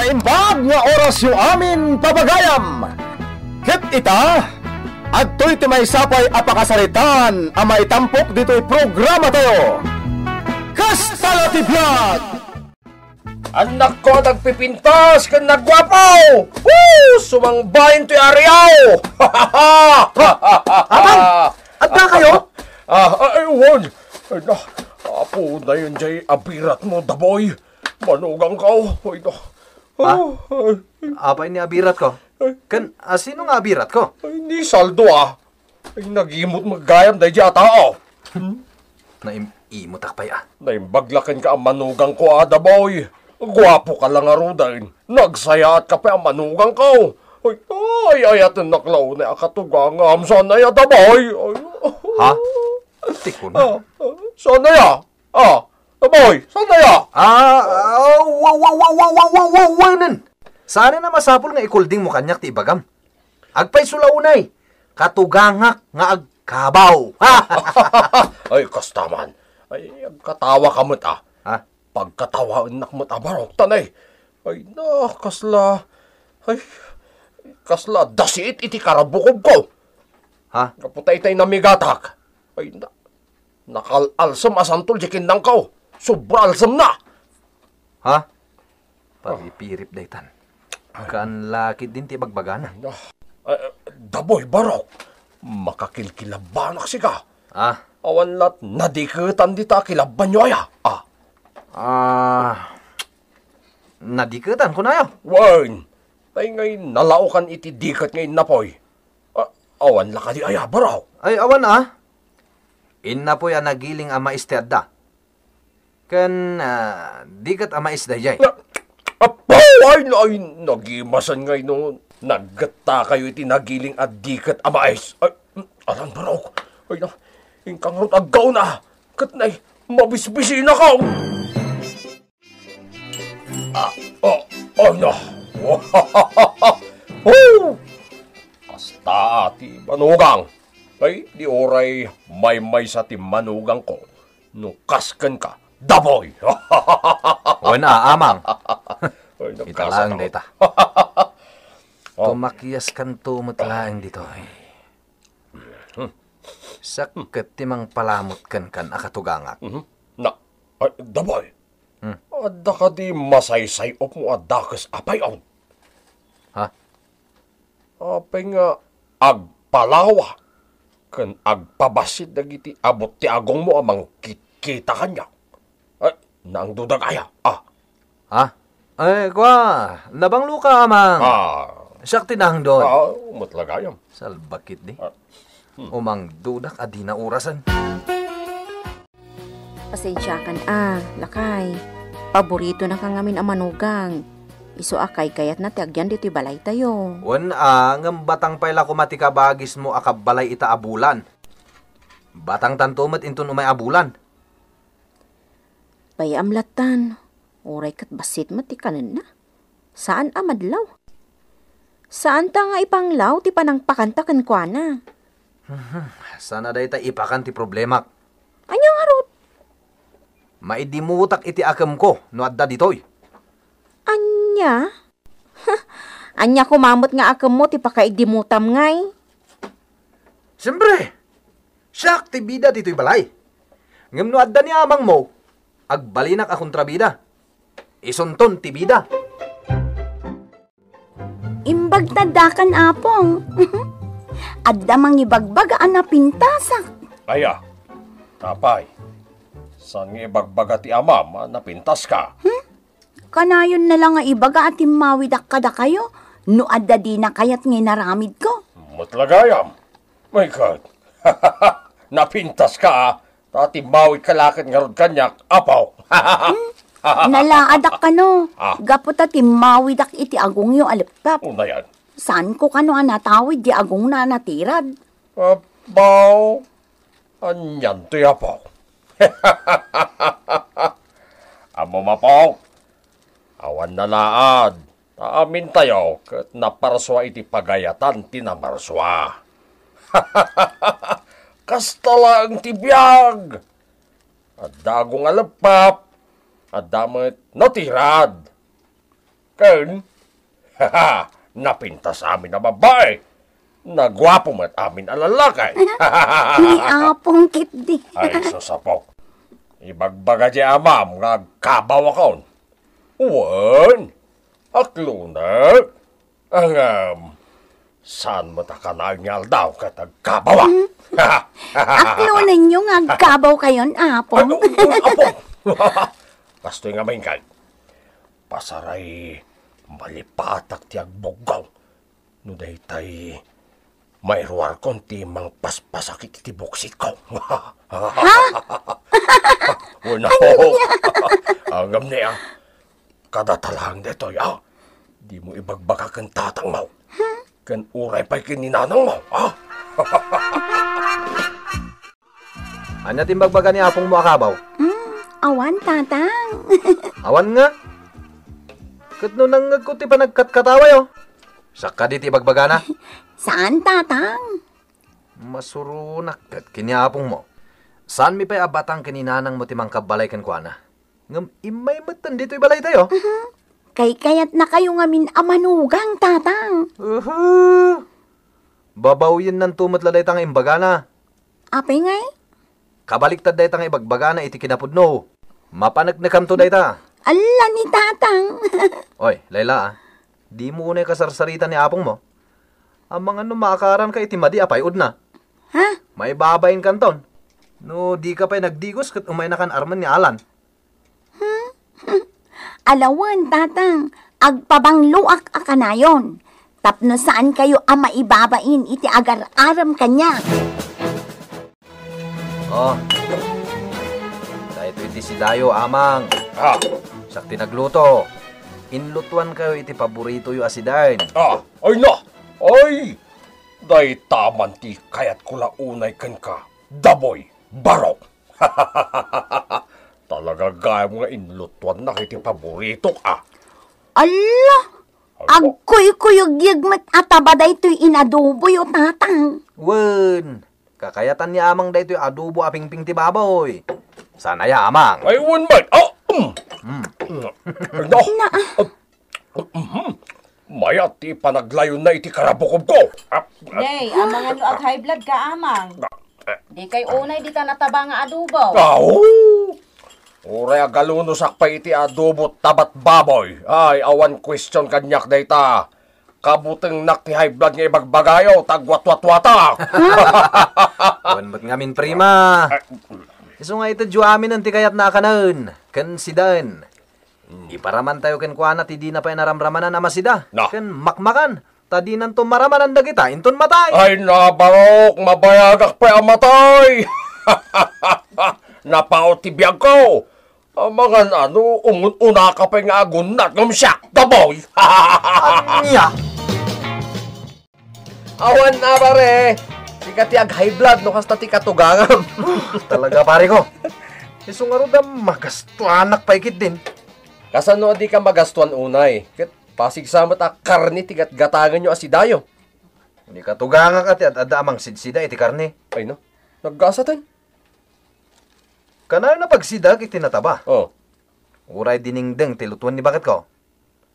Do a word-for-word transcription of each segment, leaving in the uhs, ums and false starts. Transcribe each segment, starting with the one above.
Naimbag nga orasyo amin, papagayam! Ket ita, adtoy ti maysa pay a pakasaritaan a maitampok ditoy programatayo. Kasta la ti biag! Annakko a nagpipintas ken nagguapo! Woo! Sumangbayen toy ariaw! Apay! Adda kayo? Ah, ay, wen. Ay, na, apo na yun jay abirat mo, Daboy. Manugang ka, oh. Ay, na. Ha? Oh, ay, Apay ni abirat ko? Ay. Ken, ah, sino nga abirat ko? Ay, ni Saldo, ah. Ay, nagimot met gayam daydi a tao. Naim-imutak pay, ah. Naimbag la kenka a manugang ko, ah, Daboy. Guapo ka la ngaruden. Nagsayaat ka pay a manugang ko. Ay, ay, ay, atin naklaw na akatugangam. Saan na ya, Daboy? Ay. Ha? Tikon. Ah, ah, saan na ya? Ah, Daboy, saan na ya? Ah, ah, wa, wa, wa, wa, wa, wa, wa, wa, nen. Saan na masapul nga ikulding mo kaniak ti ibagam? Agpayso la unay, katugangak nga agkabaw. Ay, kasta man. Ay, agkatawa ka met, ah. Ha? Pagkatawaennak met a barok, tanay. Ay, na, kasla, ay, kasla dasiit iti karabukob ko. Ha? Gapu ta itay namigatak. Ay, na, nakal-alsem a santol di kinnangko. Sobra alsem na. Ha? Paripirip daytan. Kaan la ketdin ti bagbagana. Ah, ah, Daboy, barok. Makakilkilabanak sika. Ah. Awan lat nadiketan dita a kilabanyo aya. Ah. Ah, nadiketan, kunayo? Wen. Tay ngay nalaokan iti diket nga innapoy. Ah, awan la kadi aya, barok? Ay, awan, ah. Innapoy a nagiling a mais ti adda. Ken, ah, diket a mais daydiay. Na, apo! Ay, ay, nagimasan ngay no naggetta kayo iti nagiling a diket a mais. Ay, alan barok. Ay, na, inka ngarud aggauna. Ket nay, mabisbisina ka. Ah, oh, oh, no. Oh, kasta ti manugang. Ay, di uray maymaysa ti manugang ko. No kas kenka, Daboy! Wen a, amang. Ay, ita nagkasakit laeng ako. Dayta. Oh. Kumakiaskanto met laeng ditoy. Hmm. Sakket ti mangpalamut kenkan a katugangak. Mhm. Na, ay, Daboy. Hmm. Adda kadi masaysay-opmo a dakes a pay-on? Ha? Apay nga agpalawa ken agpabassit dagiti abut ti agongmo a mangkitkita kaniak? Ay, naangdudak aya, ah. Ha? Ay, kua, nabangloka, amang. Ah. Siak ti naangdod. Ah, met la gayam. Salbakit di. Ah. Hmm. Umangdudak a dina orasen. Pasensiakan a, lakay. Paborito na ka ngamin a manugang. Isu a kaykayatna ti agyan ditoy balaytayo. Wen a, ngem batang pay la koma ti kabagismo a kabbalay ita a bulan. Batangtanto met inton umay a bulan. Bay-am lattan. Uray ket bassit met ti kanenna. Saan a madlaw. Saanta nga ipanglaw ti panangpakanta kenkuana. Saan a dayta ipakan ti problemak. Ania ngarud? Maidimutak iti akemko no adda ditoy. Ania? Ania koma met nga akemmo ti pakaidimutam ngay? Siempre, siak ti bida ditoy balay. Ngem no adda ni amangmo, agbalinak a kontrabida. Isunton ti bida. Imbag ta dakan, Apong. Adda mangibagbaga a napintasak. Aya, apay, saan nga ibagbaga ti amam a napintaska? Hmm? Kanayon na lang nga ibaga a timmawidak kadakayo no adda dina kayat nga inaramidko. Met la gayam. My God. Napintaska, a. Ta timmawidka la ket ngarud kaniak, apo. Hmm? Nalaadak kano. Ah. Gapu ta timmawidak iti agongyo a leppep. Unayan. Saanko kano a natawid di agongna a natirad? Abaw, anian toy, apo? Ammom, apo, awan nalaad. Ta amintayo ket naparsua iti pagayatan ti namarsua. Kasta laeng ti biag. Adda agong a leppep, adda met natirad. En? Napintas amin a babae. Naguapo met amin a lalaki. Ni Apong ketdi. Ay, sus, Apo. Ibagbaga di amam nga agkabaw akon. Wen, aklonek. Ngem, saan met a kanayon nga aldaw ket agkabaw a? Hmm? Aklonenyo nga agkabaw kayon, Apo? Ay, un, un, Apo. Kastoy ngamin kay, pasaray, malipatak ti agbuggaw. No daytay, mairuarkon ti mangpaspasakit iti buksitko. Ha? Wen, Apo. Ania? Ngem ni, a, kadata laeng daytoy, a. Dimo ibagbaga ken tatangmo. Ken uray pay ken ni nanangmo, a. Ania ti imbagbaga ni apongmo a kabaw? Hmm, awan, Tatang. Awan nga? Ket no nangngegko ti panagkatkatawayo, siak kadi ti ibagbagana? Saan, Tatang. Masuronak ket ken ni apongmo. Saanmi pay a batang ken ni nanangmo ti mangkabbalay kenkuana. Ngem immay metten ditoy balaytayo. Mhm. Kaykayatnakayo ngamin a manugang, Tatang. Uhu. Babawiyennanto met la dayta nga imbagana. Apay ngay? Kabaliktad dayta nga ibagbagana iti kinapudno. Mapaneknekamto dayta. Alla ni Tatang. Oy, Layla, a. Dimo unay kasarsarita ni apongmo. Amangan no maakaranka iti madi a pay-odna. Ha? Maibabainkanton. No dika pay nagdigos ket umaynakan armen ni Alan. Hmm? Ala wen, Tatang, agpabangloak a kanayon, tapno saankayo a maibabain iti agar-arem kaniak. Oh. Daytoy ti sidayo, Amang. Ah. Siak ti nagluto. Inlutoankayo iti paboritoyo a sidaen. Ah, ay na! Ay! Dayta man ti kayatko la unay kenka, Daboy Barok. Talaga gayam nga inlutoannak iti paboritok, a. Alla! Agkuykuyugyeg met a taba daytoy inadoboyo, Tatang. Wen, kakayatan ni Amang daytoy adobo a pingping ti baboy. Saan aya, Amang? Ay, wen met. Ah, mm. Mm. Ay, no. Na, ah. Mhm. Mayat ti panaglayonna iti karabukobko. Ah, ah. Nay, amangan no ag-high blood ka, Amang. Ah, eh. Dikay unay dita nataba nga adobo. Aw! Uray agalunosak pay iti adobo tabat baboy. Ay, awan question kaniak dayta. Kabutengnak ti high blood nga ibagbagayo, ta agwatwatwatak. Wen met ngamin, Prima. Isu nga itedyo aminen ti kayatna a kanaen ken sidaen. Iparamantayo kenkuana ti dina pay naramramanan a masida ken makmakan, ta dinanto maramanan dagita inton matay. Ay, nabarok, mabayagak pay a matay. Napaot ti biagko. Amangan ano, umun-unaka pay nga agunnat ngem siak, Daboy. Ania? Awan na, pare. Sika ti ag-high blood no kasta ti katugangam. Talaga, pare ko. Isu ngarud a magastuanak pay ketdin. Kasano a dika magastuan unay? Ket pasigsa met a karne ti gatgatangenyo a sidayo. Ni katugangak a ti ad-adda a mangsidsida iti karne. Ay, no? Naggasaten? Kanayon a pagsidak iti nataba. Oh. Uray dinengdeng ti lutoen ni baketko.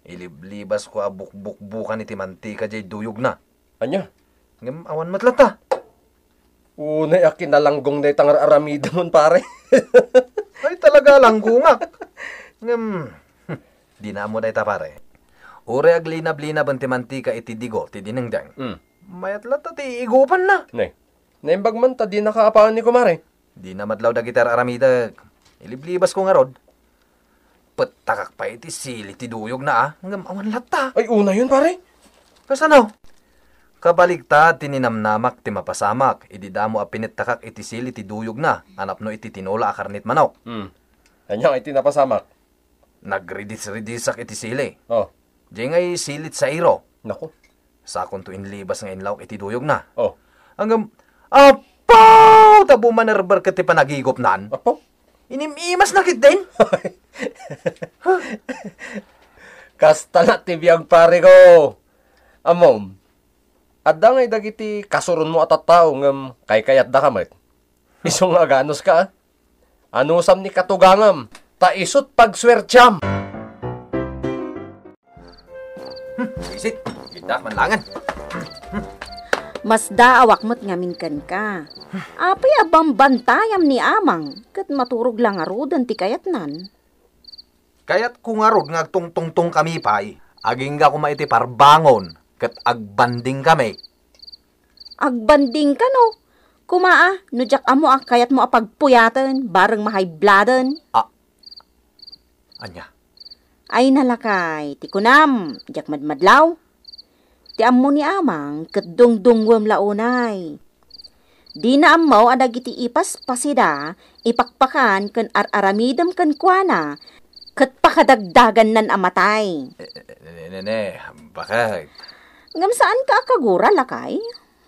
Iliblibasko a bukbukbukan iti mantika diay duyogna. Ania? Ngem awan met latta. Unay a kinalanggong dayta nga ar-aramidemon, pare. Ay, talaga, langgongak. Ngem, dina ammo dayta, pare. Uray aglinab-linaben ti mantika iti digo ti dinengdeng. Mm. Mayat latta ti iigupanna. Nay. Naimbag man ta dinaka apaen ni kumare. Dina madlaw dagiti ar-aramidek. Iliblibasko ngarud. Pettakak pay iti sili ti duyogna, a, ngem awan latta. Ay, unayon, pare. Kasano? Kabaligtad ti ninamnamak ti mapasamak idi damo a pinettakak iti sili ti duyogna a napno iti tinola a karnet manok. Hmm. Ania nga iti napasamak? Nagridis-ridisak iti sili. Oh. Diay ngay silit sairo. Nako. Sakonto inlibas nga inlawak iti duyogna. Oh. Ngem, apaw! Ta bumanerber ket ti panagigupnan. Apaw? Inim-imasna ketdin. Kasta la ti biag, pare ko. Ammom, adda ngay dagiti kasuronmo a tattao ngem kaykayatdaka met. Isu nga aganuska, a. Anusam ni katugangam, ta isut' pagsuertiam. Isit, indak man langen. Masdaawak met ngamin kenka. Apay a bambantayam ni Amang, ket maturog la ngaruden ti kayatnan? Kayatko ngarud nga agtungtungtongkami pay. Agingga koma iti parbangon, ket agbandingkami. Agbandingka no? Kuma a, no diak ammo a kayatmo a pagpuyaten, bareng mahaybladen. Ah, ania? Ay nalakay, ti kunam, diak madmadlaw. Ti ammo ni Amang, ket dungdunguem la unay. Dina ammo a dagiti ipaspasida, ipakpakan ken ar-aramidem kenkuana, ket pakadagdagannan a matay. Eh, eh, ne, ne, ne, bakit? Ngem saanka a kagura, lakay?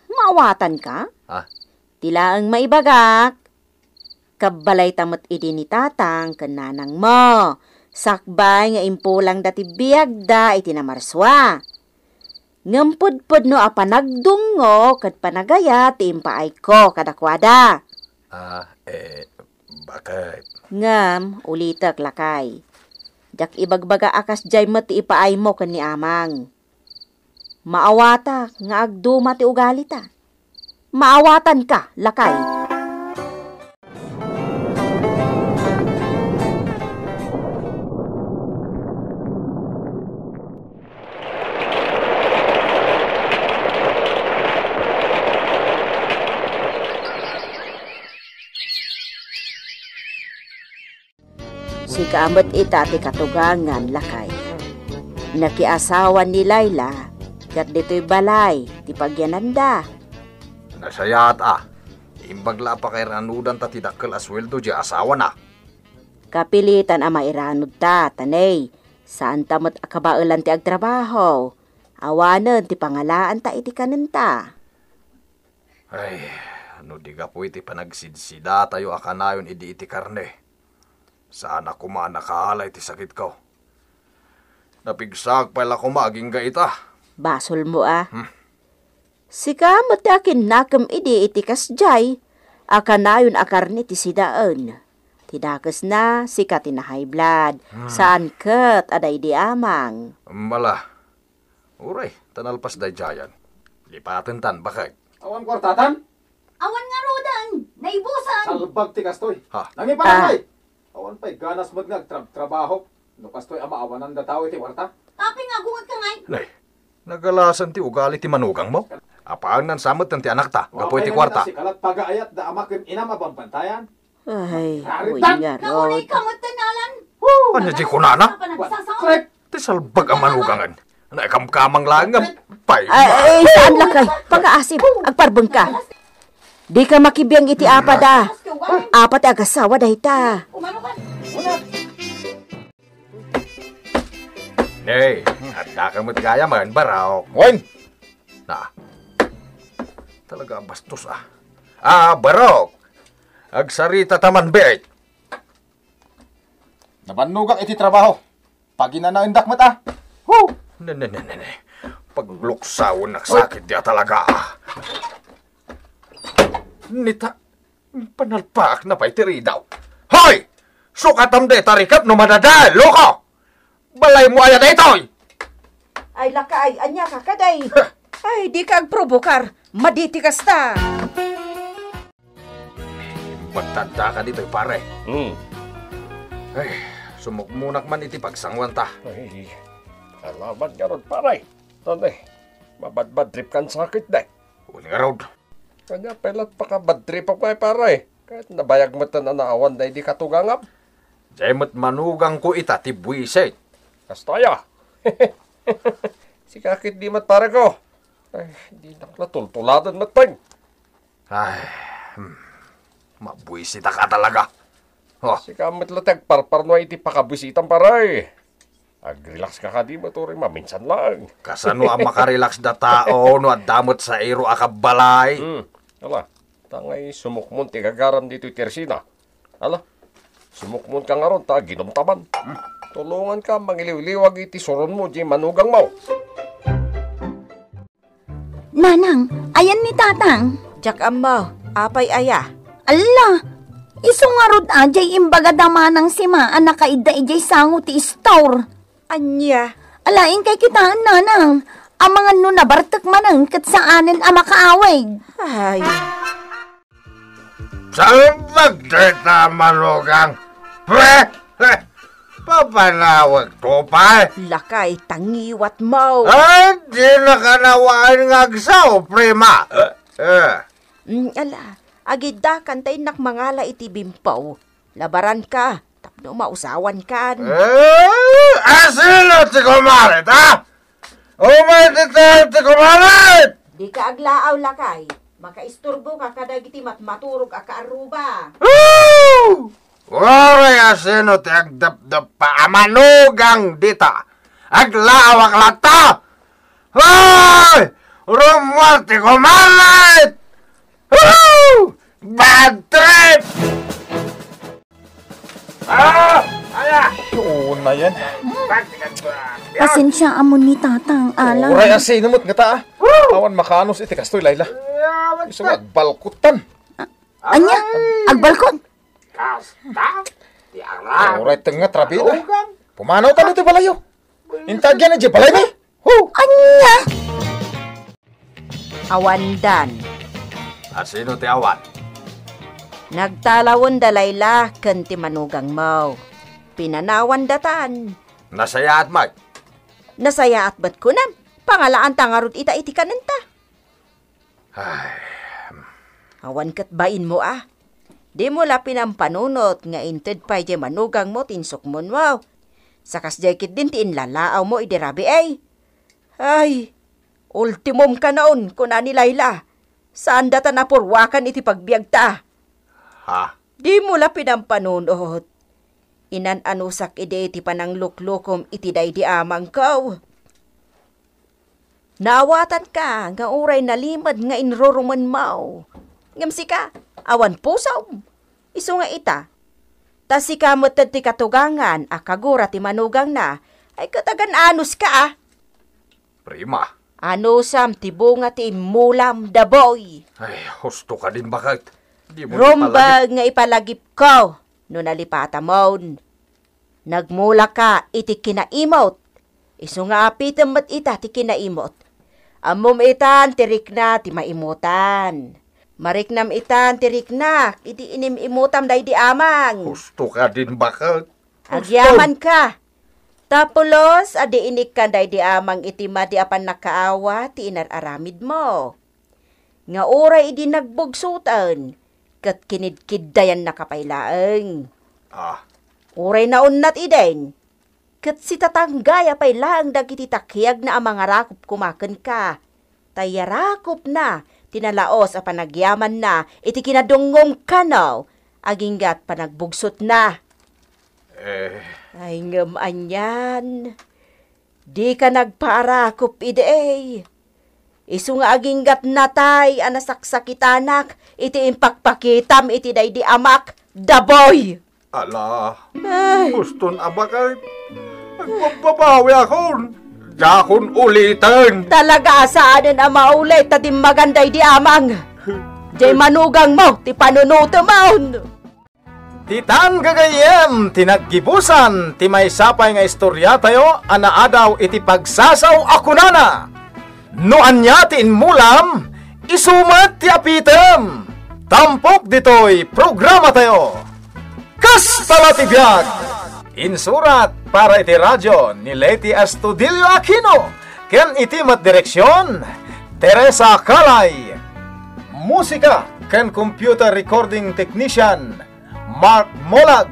Maawatanka? Ah? Ti laeng maibagak, kabbalayta met idi ni tatang ken nanangmo, sakbay nga impulangda ti biagda iti namarsua. Ngem pudpudno a panagdungngo ket panagayat ti impaayko kadakuada. Ah, eh, bakit? Ngem, ulitek, lakay. Diak ibagbaga a kasdiay met ti ipaaymo ken ni Amang. Maawatak nga agduma ti ugalita. Maawatanka, lakay. Sika met ita ti katugangan, lakay. Nakiasawa ni Laila, ket ditoy balay ti pagyananda. Nasayaat a. Imbag la a pakairanudanta ti dakkel a sueldo diay asawana. Kapilitan a mairanudta, ta ne, saanta met a kabaelan ti agtrabaho. Awanen ti pangalaanta iti kanenta. Ay, no di gapu iti panagsidsidatayo a kanayon idi iti karne, saan a koma a nakaala iti sakitko. Napigsaak pay la koma agingga ita. Basolmo a. Hmm. Sika met ti akinnakem idi iti kasdiay a kanayon a karne ti sidaen. Ti dakesna, sika ti na-high blood. Hmm. Saan ket a daydi Amang. Mala. Uray, ta nalpas daydiayan. Lipatentan, bakek. Awan kuartatan? Awan ngaruden, naibusan. Salbag ti kastoy. Ha? Nangiparangay. Ah. Awan pay ganas met nga agtrab-trabaho. No kastoy a maawanan dataw iti kuarta. Apay nga agunget ka ngay? Nay, nagalasan ti ugali ti manugangmo. Apaannan sa met ti anakta, gapu iti kuarta. Sikalat pagaayat da ama ken inam a bambantayan. Ay, uy, ngarud. Naunay ka met, Nalan. Ania di kunana? Ka pa nagsasaw? Ti salbag a manugangen. Naikamkamang laeng nga pay. Ay, ay, saan lakay? Pagaasip, agparbeng ka. Di ka makibiang iti apa da. Apa ti agasawa dayta. Nay, adda ka met gayam, Barok. Wen! Na. Talaga a bastos, ah. Ah, Barok! Agsarita ta man, bet! Nabannogak iti trabaho. Paginanaendak met, ah. Hu! Ne, ne, ne, ne, ne. Pagluksawen, nagsakit dia talaga, ah. Nita, panalpaak na pay ti ridaw. Hoy! Sukatam dayta rikep no madadael, loko! Balaymo aya daytoy? Ay, lakay, ania ka kadi? Ay, di ka agprovokar. Madi ti kasta. Magtadda ka ditoy, pare. Hmm. Ay, sumukmonak man iti pagsanguanta. Ay, alaman ngarud, pare. Tane, mabadbadtrip kan sakit, day. Wen ngarud. Ania pay lat pakabadtripam, pare? Ket nabayag met a naawan daydi katugangam. Diay met manugangko ita ti buisit. Kasta aya. Sika ket di met, pareko. Ay, dinak la tultuladen met pay. Ay, hmm. Mabuisit ka talaga. Oh. Sika met la ti agparparno iti pakabuisitam, pare. Ag-relax ka kadi met uray maminsan laeng. Kasano a makarelax da tao no adda met sairo a kabbalay? Hmm, ala, ta ngay sumukmon ti gagaram ditoy tersina. Ala, sumukmon ka ngarud ta aginumtaman. Hmm. Tulongan ka mangiliwliwag iti suronmo diay manugangmo. Nanang, ayan ni Tatang? Diak ammo, apay aya? Alla, isu ngarud a diay imbaga da Manang Sima a nakaidda idiay sango ti istor. Ania? Ala, inkay kitaen, nanang. Amangan no nabartek manen ket saanen a makaawig. Ay. Saan pagdeta, manugang? Pre! Papanawag to pay? Lakay, tangiwat mo. Ay, di nakanawaan nga agsaw, prima. Eh. Mm, ala, agiddakan ta innak mangala iti bimpo. Labaran ka, tapno mausawan kan. Eh, asino ti kumarit, ha? Umay ti tayo ti kumarit! Di ka aglaaw, lakay. Makaisturbo ka kadagiti matmaturog a kaarruba. Woo! Uray asino ti agdapdapa a manugang dita? Aglaawak latta! Hoy! Rummuar ti kumarit! Woo! Bad trip! Ah! Aya! Yun na yan. Pasensya amon ni Tatang, ala. Uray, asino met ngata, ah? Awan makaanus iti kastoy, Laila. Isu nga agbalkutan. Anya? Agbalkut? Kasta? Ti aram. Uray, tengnga, trabil, ah. Pumanaw tayo ti balayo. Intagian na di balay mi. Hu! Anya? Awandan. Asino ti awan? Nagtalawen da Laila ken ti manugangmo. Pinanawandatan. Nasayaat met. Nasayaat met kunam. Pangalaanta ngarud ita iti kanenta. Ay. Awan ket bainmo a. Dimo la pinampanunot nga inted pay diay manugangmo ti insukmonmo. Sakasdiay ketdin ti inlalaawmo idi rabii. Ay, ultimom kanon, kuna ni Laila. Saanda ta napurwakan iti pagbiagta. Ha? Dimo la pinampanunot. Inan-anusak idi ti panangluklukom iti daydi amangko. Naawatanka nga uray nalimed nga inrurumenmo. Ngem sika, awan pusom. Isu nga ita, ta sika met ti katugangan a kagura ti manugangna, ay ket agan-anuska a. Prima. Anusam ti bunga ti immulam, da boy. Ay, husto kadin baket. Dimo Rumbag nga ipalagipko no nalipatamon. Nagmulaka iti kinaimot. Isu nga apitem met ita ti kinaimot. Ammom itan ti rikna ti maimutan. Mariknam itan ti riknak idi inim-imutam daydi amang. Husto kadin baket. Agyamanka. Ta pulos a di inikkan daydi amang iti madi a pannakaawa ti inar-aramidmo. Nga uray idi nagbugsoten, ket kinidkiddayannaka pay laeng. Ah. Uray naunnat idin, ket sitatanggaya pay laeng dagiti takiagna a mangarakop koma kenka. Ta iyarakopna ti nalaos a panagyamanna iti kinadungngong kano aginggat panagbugsotna. Eh. Ay, ngem anian, dika nagpaarakop idi. Isu nga aginggat natay a nasaksakitanak iti impakpakitam iti daydi amak, da boy! Ala, Ay. Guston a bakay. Agbabbabawi akon. Diakon uliten. Talaga a saanen a maulit ta dimmagan daydi amang. Diay manugangmo ti panunutemon. Ditan gagayyem ti naggibusan ti maysa pay nga istoriatayo a naadaw iti pagsasao a kunana, "No ania ti immulam, isu met ti apitem." Tampok ditoy programatayo. Kasta la ti biag! Insurat para iti radio ni Leti Astudillo Aquino ken iti met direksion, Teresa Calay. Musika ken computer recording technician, Mark Molag.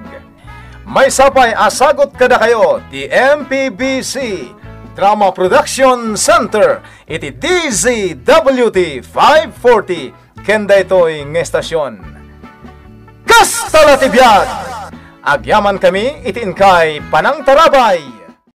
Maysa pay a sagut kadakayo ti M P B C Drama Production Center iti D Z W T five forty ken daytoy nga estasion. Kasta la ti biag! Agyamankami iti inkay panangtarabay.